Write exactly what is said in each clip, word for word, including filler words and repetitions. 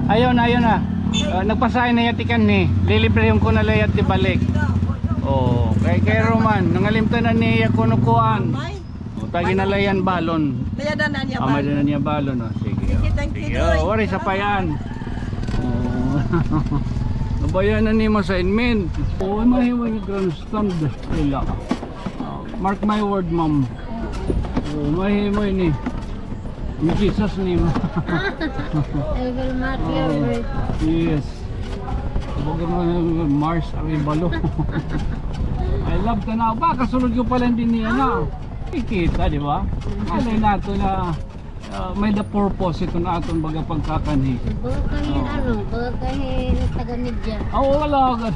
Ayaw na, ayaw na. Ah, nagpasahe na hiya tikang ni. Lilibrehon ko na la hiya tibalik. Oh, kay, kay Roman, nangalimtan na niya kuno kuan. O, tagi na la hiya balon. Mayada na niya balon. Ah, mayada na niya balon, o. Sige, thank you, Doy. O, waray sapayan. O. Nabayanan ni mo sa inmin. O, mahiwa nga grandstand. Ila. Mark my word, ma'am. O, mahiwa ini. In Jesus' name. I will mark your word. Yes. Baga nga Mars Arevalo. I love Tanao. Ba, kasunod ko pala din niya na. Kikita, di ba? Alay nato na, ah, may the purpose ito na aton baga pagkakanhi. Baga kahin, ano, baga kahin taga-media. Ah, oo, wala ako.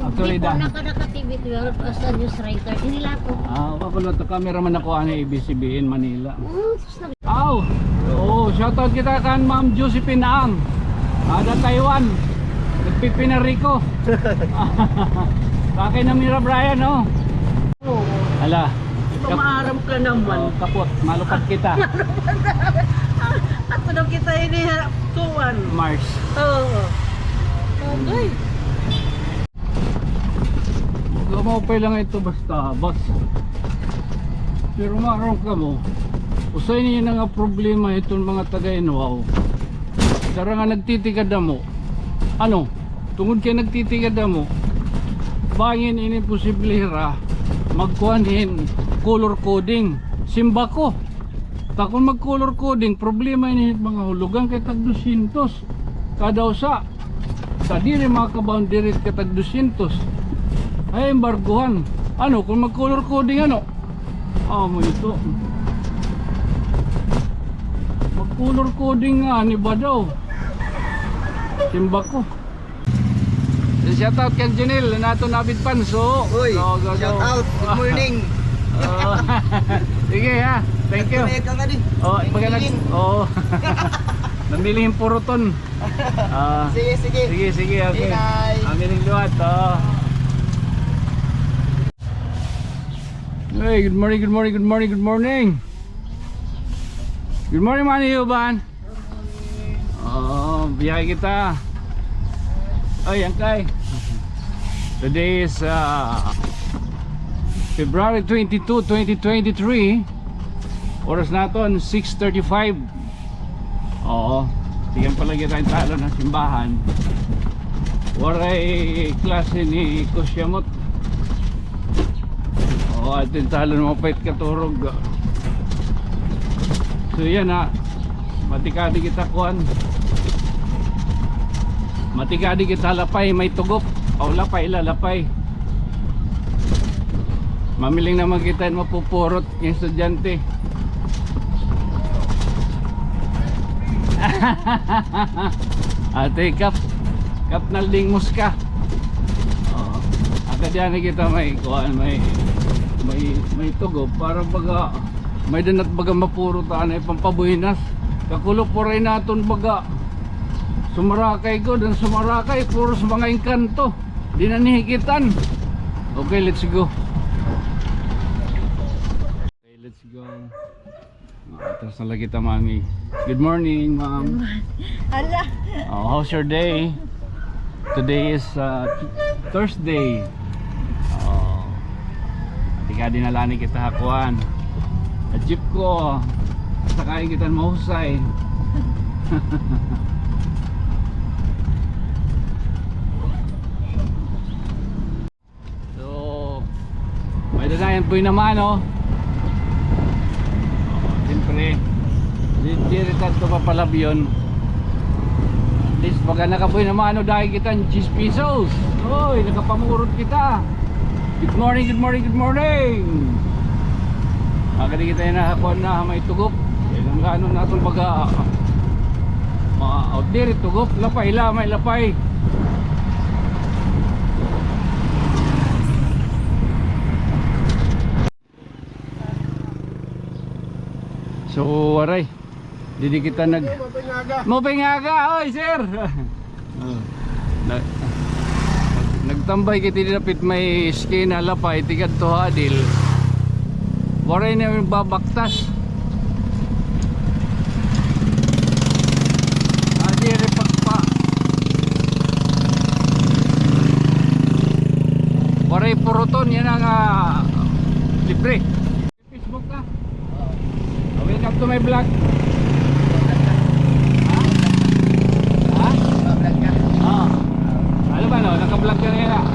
Actually, da. Hindi ko nakadaka-T V twelve as a news writer. Hindi lang ako. Ah, ako lang ito, cameraman ako, ano, A B C B N Manila. Mm. Aw! Oo, shoutout kita kan Ma'am Josephine Ang. Ada Taiwan. Nagpipinariko. Bakit na Mira Brian, no? Ala. Ito maaram ka naman. Oh, kapot. Malupad kita. Ato daw kita ini, ha, kuwan. Mars. Oo. Agay. Maupay lang ito basta bus. Pero maaram kamo, usa ini na nga problema iton mga taga-Inwao. Dara nga nagtitikadamo. Ano? Tungod kay nagtitikadamo, bangin ini posible hira magkuan hin color coding. Simbako. Ta kon mag-color coding, problema ini mga hulugan kay tag dosyentos kada usa. Sa diri makakabaon diri ka tag dosyentos. Ay, embargohan. Ano, kung mag-color coding, ano? Amo ito. Mag-color coding nga, ni ba daw? Simbako. Shout out kay Junel, nato na bid panso. Uy, shout out. Good morning. Oh. Sige, ha. Thank you. Nagtunay ka nga di. Oh, baga nag-, oh. Namili hin puruton. Ah, sige, sige. Sige, sige, okay. Inay. Ang ining luwat, oh. Hey, good morning, good morning, good morning, good morning. Good morning, Manny Yuban. Oh, biyahe kita. Ay, yan kay. Today is, uh, February twenty-two, twenty twenty-three. Oras naton, six thirty-five. Oo. Tigan pa la kita hin talon han simbahan. Waray klase ni kusyamot. Oo, aton talon, mapait katurog. So, yan, ha. Matikadi kita kuan. Matikadi kita lapay, may tugop. O, lapay la, lapay. Mamiling naman kita hin mapupurot. Yung estudyante. Ate, kap, kap na ding muska. Oo. Aka diyan kita may kuan, may, may, may tugop para baga, may danat baga mapurot anay pampabuhinas. Kakulop waray naton baga. Sumarakay ko, dan sumarakay, puros mga engkanto. Di na nihikitan. Okay, let's go. Okay, let's go. Atras na la kita, Mami. Good morning, Ma'am. Hala. Oh, how's your day? Today is, uh, Thursday. Oh. Tika, dinala ni kita ha kuan. Ha jeep ko. Sakay kita mahusay. So, may dadayan po naman, oh. Oh, siyempre, di, di rin tayo papalabyon. At least, pagka nakabuhi naman, ano, dahil kita ng diyes pesos. Oy, nakapamurot kita. Good morning, good morning, good morning. Agad kita na, kuan na, may tugop. Ilang gano natin baga, ma-, out there, tugop, lapay, la, may lapay. So, waray. Didi kita nag-, maupay nga aga. Maupay nga aga, oy, sir. Oh. Na-, nagtambay kita didi dapit may eskina, lapay, tikadto ha Adil. Waray na babaktas. Adi, repak-, Yan ang, ah, libre. Facebook ka? Ah, welcome to my vlog. Ha? Ha? Ah. Ano ba, no? Naka-vlog ka ngayon, ah.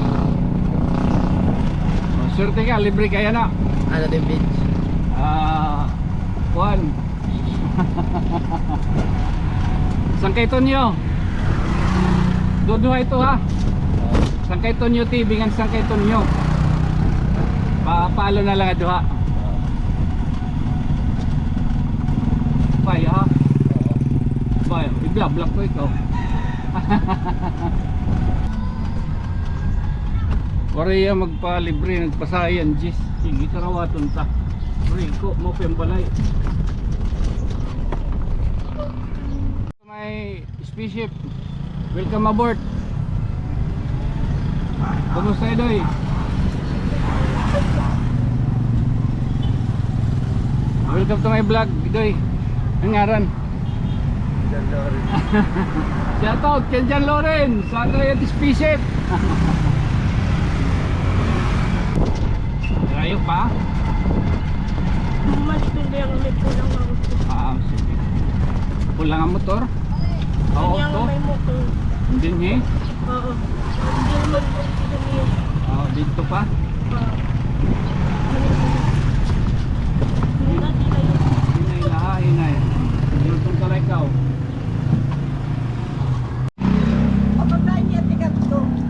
Oh, swerte ka, libre ka yana. Ano din, beach? Ah, kuan. Sangkay Tonyo. Duduha ito, ha. Sangkay Tonyo T V ngan Sangkay Tonyo. Pa-follow na lang ang duha. Bay, ha? Bay, i-vlog-vlog ko ikaw. Waray magpalibre, nagpasayan, jis. Sige, sarawaton ta. Rico, mo pa yung balay. May spaceship. Welcome aboard. Kumusta, Idoy? Welcome to my vlog, Idoy. Ang ngaran? John Lawrence. Shout out kay John Lawrence. Sa kay spaceship. Layo pa? Mas hindi ang may pulang ang... Ah, sige. Pulang ang motor? Oo, to. May motor. Hindi, eh. Oo. Hindi naman po ito niya. Oo, dito pa? Oo. Hinay na, hinay. Dito ka lang ikaw.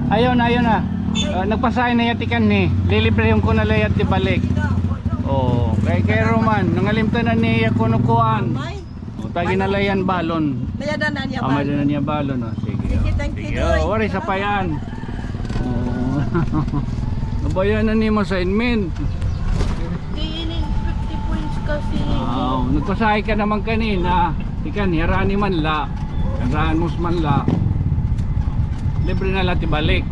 Ayaw na, ayaw na. Ah, nagpasahe na iya tikan ni. Lilibrehon ko na la iya tibalik. Oh, kay, kay Roman, nangalimtan na niya kuno kuan. Oh, tagi na la iyan balon. May-ada na niya balon. Ah, may-ada na niya balon, oh. Sige, oh. Sige, thank you, Doy. Oh, waray sapayan. Oh. Nabayanan ni mo assignment. Kay ini fifty points kasi. Aw, nagpasahe ka naman kanina. Ikan, hirani man la. Hirani man la. Libre na la tibalik.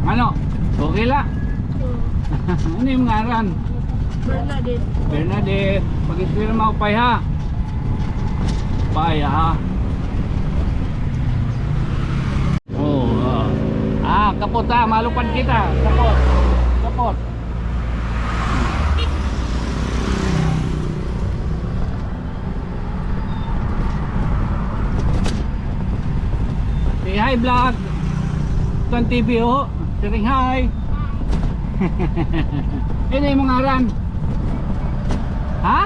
Ano? Okay la? Oo. Ano imo ngaran? Bernadette. Bernadette. Pag-istorya mo, upay ha. Upay ha. Oo, ah. Ah, kapot ha, malupad kita. Kapot. Kapot. Say hi, vlog. Tan T V, oh. Siring hi. Ano imo ngaran? Ha?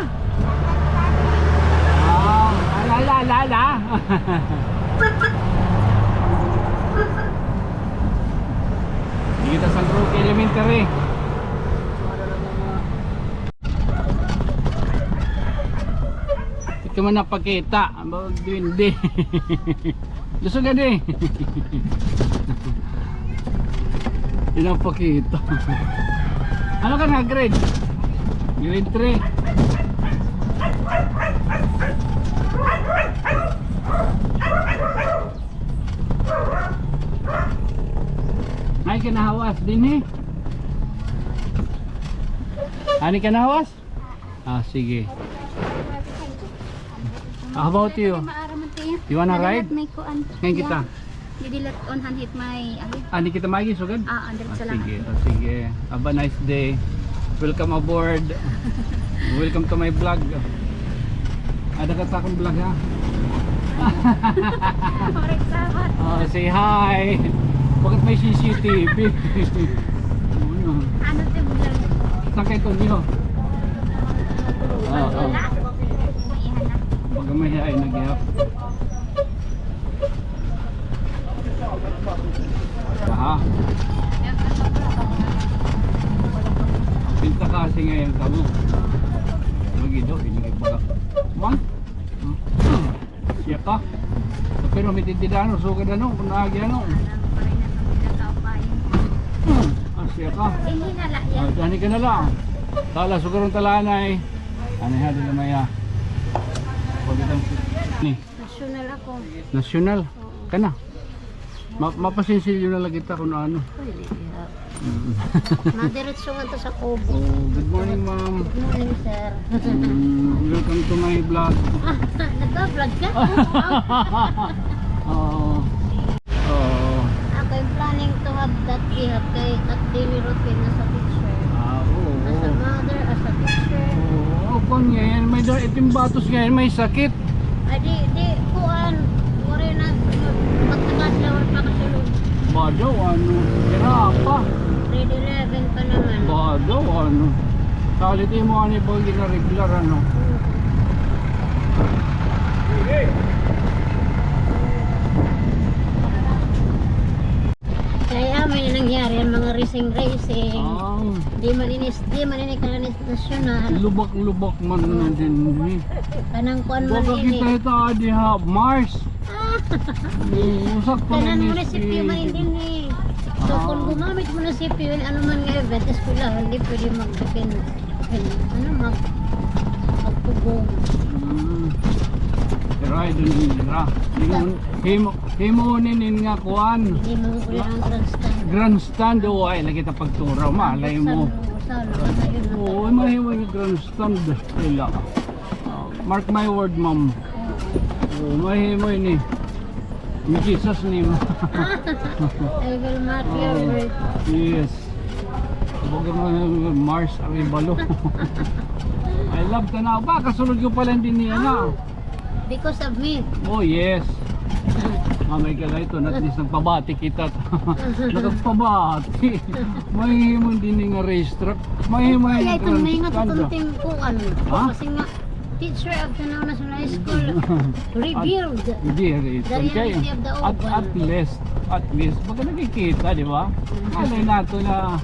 Ah, la, la, la, la. Dito sa Roque Elementary. Ikaw man napakita, ang duwende. Lusog ka di. Pinapakita. Ano ka na, grade? Grade three. Ay, kinahawas dinhi. Ani kinahawas? Ah, sige. How about you? You wanna ride? Ngayon kita. Didilat on han hit may, ano? Ani kita maigi sugad? Ah, ah, diretso lang. Sige, ah, sige. Have a nice day. Welcome aboard. Welcome to my vlog. Ada ka sa akon vlog, ha? Correct, salamat. Oh, say hi. Bakit may C C T V? Ano yun? Ano ito vlog? Saan kayo, Tonyo? Oo, oo. Baga may hay nagyap. Aha. Pinta kasi ngayon kamo. Lagi daw, ini baga. Man? Siya ka? Pero may tindahan, sugad ano, kung naagi ano. Ah, siya ka? Hindi na lang yan. Ah, dani ka na lang. Tala, sugarong talanay. Ano ha, di na maya. Pagkitang ni. National ako. National? Oo. Kana? Ma-, mapasinsilyo na lang kita kung ano. Pwede, yeah. Mm. Madiretso nga to sa kubo. Oh, good morning, ma'am. Good morning, sir. Mm, welcome to my vlog. Nagba-vlog ka? Oo. Oo. Ako yung vlog. Planning to have that gihap kay at daily routine as a teacher. Ah, oo. As a mother, as a teacher. Oo, kuan ngay-an, may da-, it im batos ngay-an, may sakit. Ay, di, di, kuan, waray na, magtakad na, waray pa kasulod. Ba daw, ano, hira pa. Grade eleven pa naman. Ba daw, ano. Salit imo, ano, ba, ginareglar, ano. Hmm. Kay amo ini nangyari an mga racing-racing. Ah. Di man ini, di man ini kanan nasyonal. Lubak-lubak man na dinhi. Kanang kuan man ini. Baga kita ito, adi ha, Mars. Ah. Mm, usa pa kanan munisipyo man ini dinhi. So, kun gumamit munisipyo, ano man nga event, eskwelahan, di pwede mag-depend. Ano, mag-, magpugong. Mm. Pero ay, dun yun, dira. Himo, himo, himo ninin nga kuan. Himo ko yung grandstand. Grandstand, o, ay, lagi ta pagturaw, malay mo. Saan, saan, saan, saan, saan, oo, mahimo yung grandstand. Ila. Oh, mark my word, ma'am. Oh, mahimo ini. In Jesus' name. I will mark your word. Yes. Baga nga, Mars Arevalo. I love Tanao. Ba, kasunod ko pala dinhi, ano? Because of me. Oh, yes. Mamay ka na ito, at least nagpabati kita. Nakapabati. Mahimo dinhi nga racetrack. Mahimo. Ay, ito na yung grandstand. Kuan. Ha? Kasi nga, teacher of Tanao National High School, revealed the reality of the open. At, at least, at least, baga nakikita, di ba? Malay nato na,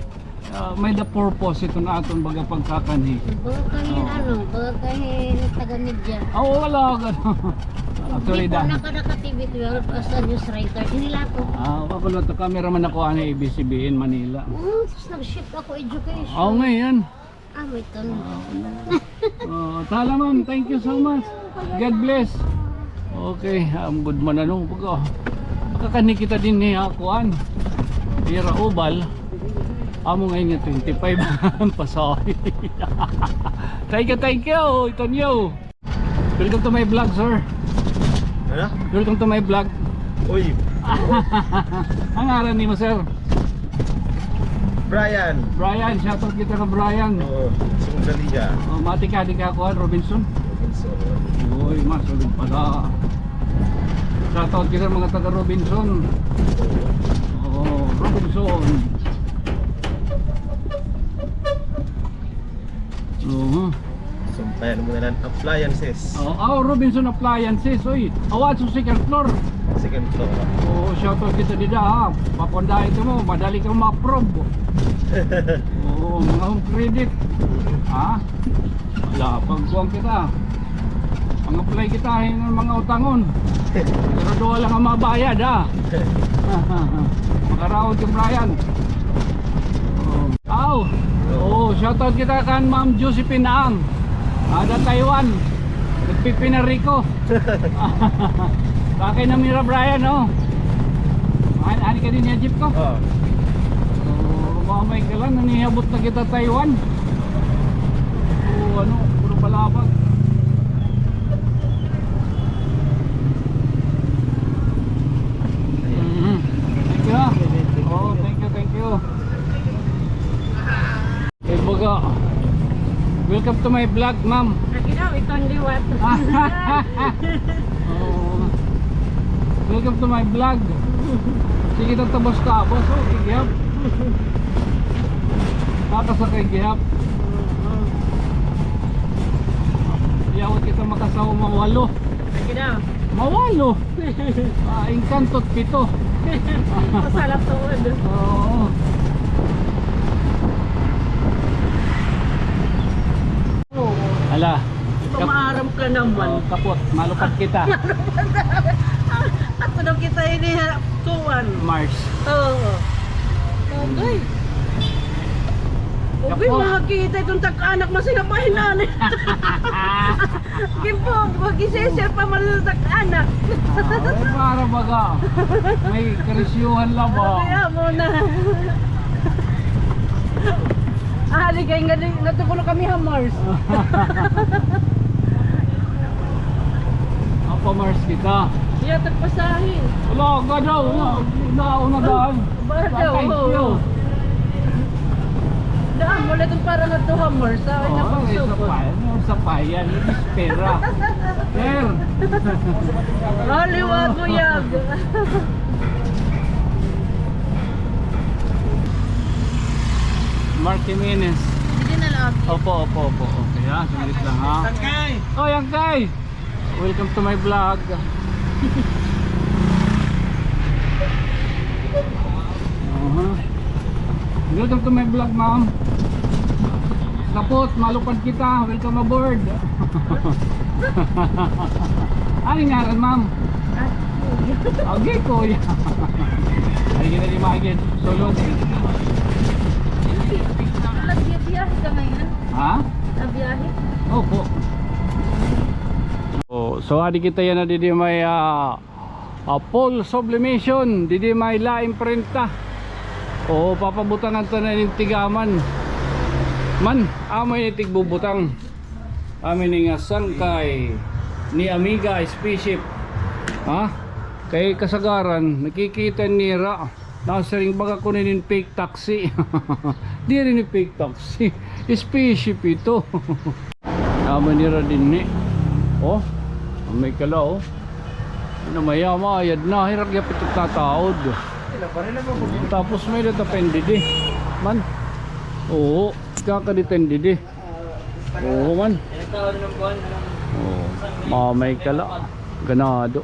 ah, may the purpose ito na aton baga pagkakanhi. Baga kay, ano, baga kay taga-media. Ah, oo, wala ako. Actually, before nakada-T V twelve as a news writer, hinila ko. Ah, ako lang ito, cameraman ako, ano, A B S C B N Manila. Oh, tapos nag-shift ako, education. Oo, ngayon. Ah, may tanong. Oh, tala, ma'am, thank you so much. God bless. Okay, am, good man, ano, pag, oh, makakanhi kita dinhi, ha, kuan. Pira ubal. Amo ngay-an nga twenty-five ang pasahe. Thank you, thank you, Tonyo. Welcome to my vlog, sir. Ano? Welcome to my vlog. Uy. Ang ngaran nimo, sir? Brian. Brian, shoutout kita ka Brian. Oo, Sunggalia. Oh, mati ka, di ka kuan, Robinson? Robinson. Uy, masulod pala. Shoutout kita mga taga Robinson. Oo, Robinson. Oo. Sumpayan mo na lang appliances. Oh, oh, Robinson Appliances, oy. Awa, sa second floor. Second floor. Oo, shoutout kita dida, ha. Papundahan ito mo, madali kang ma-approve. Oo, mga home credit. Ha? Wala, pagkuhan kita. Pang-apply kita, hin mga utangon. Pero duha lang ang mabayad, ha. Makaraot yung Brian. Oo. Aw! Oo, shoutout kita kan Ma'am Josephine Ang. Ada Taiwan. Nagpipinariko. Bakay na mira Brian, no? An-, ani ka din niya, jeep ko? Oo. Oo, mamay ka lang, nangihabot na kita Taiwan. Oo, ano, puro palabag. Mhm. Thank you, ah. Oh, thank you, thank you. Eh, baga, welcome to my vlog, ma'am. Lagi daw, ito ang liwat. Oo. Welcome to my vlog. Sige, tatabas-tabas, oh, kay gihap. Tapos sa kay gihap. Yawat kita makasawa mawalo. Lagi daw. Mawalo. Ah, Encanto pito. Masala tuod. Oo. Hala. Ito, maaram ka naman. Oh, kapot. Malupad kita. Ato daw kita ini, ha, kuan. Mars. Oo. Okay. Okay, kapot. Makakita iton tag-anak, masingapahin na ni. Kimpo, mag-isisir pa man sa anak. Ah, ay, para baga. May karisyuhan la ba? Kaya mo na. Ah, ligay nga, natukulo kami ha Mars. Apa Mars kita? Yatag pasahe. Wala ka daw, wala. Nauna daan. Ba daw, thank you. Daan mo, lahat para nga two hammers. Sa akin na pagsubok. Sa payan, sa payan. Espera. Sir. Haliwat mo, yag. Mark Jimenez. Hindi na lang. Opo, opo, opo. Okay, ha? Sandali lang, ha? Yangkay! Oh, Yangkay! Welcome to my vlog. Aha. Welcome to my vlog, ma'am. Kapot, malupad kita. Welcome aboard. Ano ngaran, ma'am? Agi, kuya. Ay, kita di magin. Sulod. Nagbibiyahe ka ngayon? Ha? Nagbiyahe? Opo. Oh, so adi kita yana didi may, ah, ah, full sublimation, didi may lain prenta. O, papabutangan ta na nin tigaman. Man, amo ini tigbubutang. Amo ini nga sangkay ni Amiga Spaceship. Ha? Kay kasagaran, nakikita nira. Nasiring baga kuno inin fake taxi. Diri ini fake taxi. Spaceship ito. Amo nira dinhi. Oh, may kala, oh. Ano, mayama, ayad na. Hirap yapit tataod. Tapos may data pendidi. Man. Oo, kakaditen didi. Oo, man. Oo, mamay kala. Ganado.